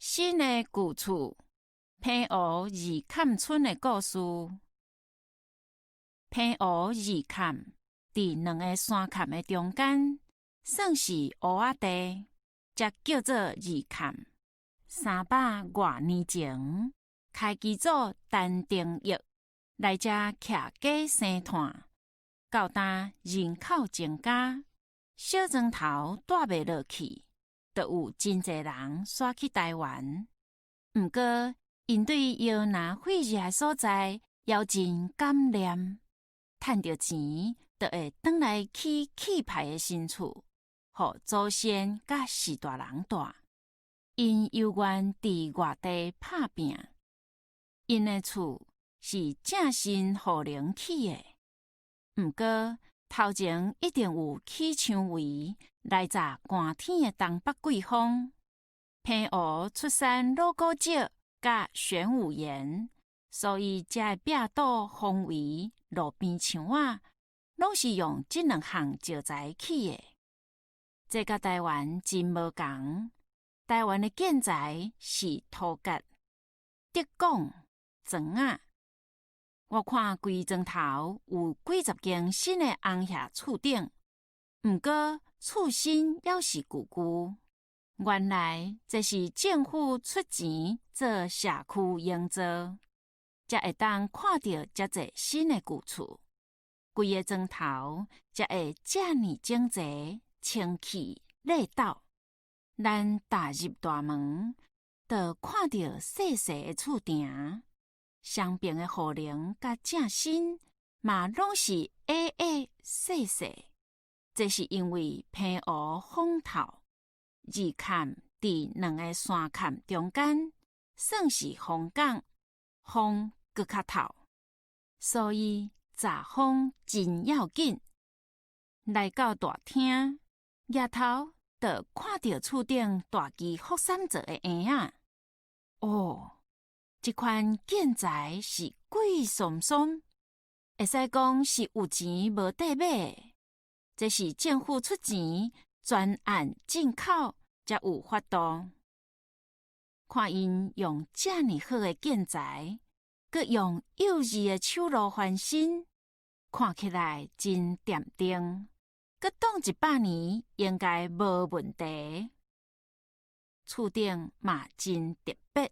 新的舊厝，澎湖二崁村的故事。澎湖二崁佇兩个山崁的中間，算是湖仔地，才叫做二崁。300外年前，開基祖陳定益來遮徛家生炭，到今人口增加，小莊頭蹛袂落去。就有真濟人徙去台灣，毋過𪜶對搖籃火熱的所在猶真感念，趁著錢就會轉來起氣派的新厝，予祖先佮序大人蹛。𪜶猶願佇外地拍拚，𪜶的厝是正新雨林起的，毋過頭前一定有起薔薇來閘寒天的東北季風。澎湖出產老古石佮玄武岩，所以遮的壁堵、風圍、路邊牆仔，攏是用這兩項石材起的。這佮台灣真無仝。台灣的建材是塗埆、竹摃、磚仔。我看規莊頭有幾十間新的紅瓦厝頂，毋過厝身猶是舊舊。原來這是政府出錢做社區營造，才會當看著遮濟新的舊厝。規个莊頭才會遮爾整齊、清氣、麗斗。咱踏入大門，就看著細細的厝埕，雙爿的雨棚佮正身嘛攏是矮矮細細。這是因為澎湖風透，二崁佇兩个山崁中間，算是風港，風閣較透，所以閘風真要緊。來到大廳，舉頭就看著厝頂大支福三座的檐仔。哦，這款建材是貴鬆鬆，會使講是有錢無地買。這是政府出錢專案進口，才有法度。看𪜶用遮爾好的建材，閣用幼稚的手路翻新，看起來真恬定，閣擋100年應該無問題。厝頂嘛真特別，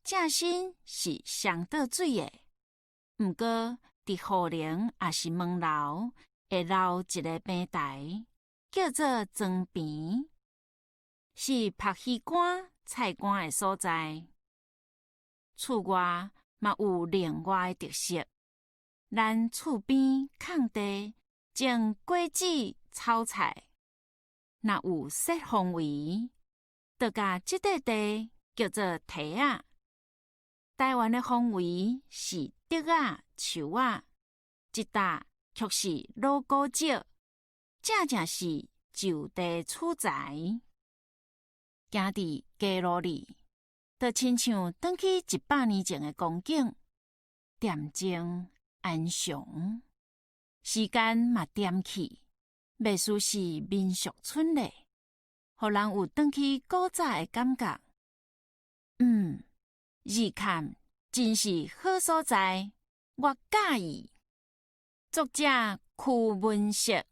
正身是雙倒水的，毋過佇雨棚抑是門樓會留一个平台，叫做莊邊，是曝魚乾、菜乾的所在。厝外嘛有另外的特色，咱厝邊空地種果子、炒菜，若有設風圍，就共這塊地叫做堤仔。台灣的風圍是竹仔、樹仔，這搭卻是老古石，正正是就地取材。行佇街路裡，就親像轉去100年前的光景，恬靜安詳，時間嘛恬去，袂輸是民俗村咧，予人有轉去古早的感覺。二崁真是好所在，我佮意。作者柯文哲。